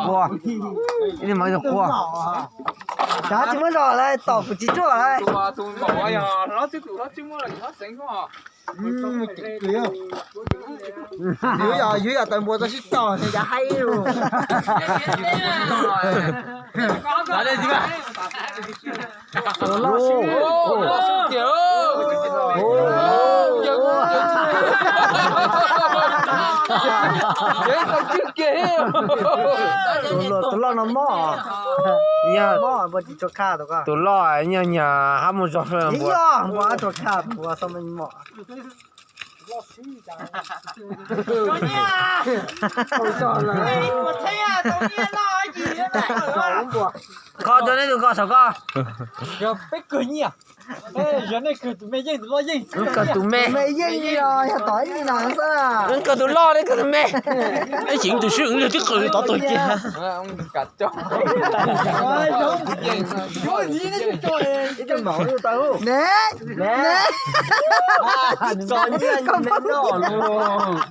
Qua, ib tug mov ib tug qua. Cov tsis muaj zog lawm, tom kuv tsis ruaj lawm. Yus yog tawv npua txog sib tog, yav haib lus. Tus loj no mob, mob npua tsis tshua khaj tus ko. Tus loj nyuag nyuag hab mus zog. Yog npua tshua khaj npua xo me mom. Kho rau neb tus ko saum koj. Wb kawg tus me. Wb kawg tus me. Wb kawg tus loj, neb kawg tus me. Neb tsis tus swb, wb twb qw tod tuag kiag. Ne, ne, koj me loj lus.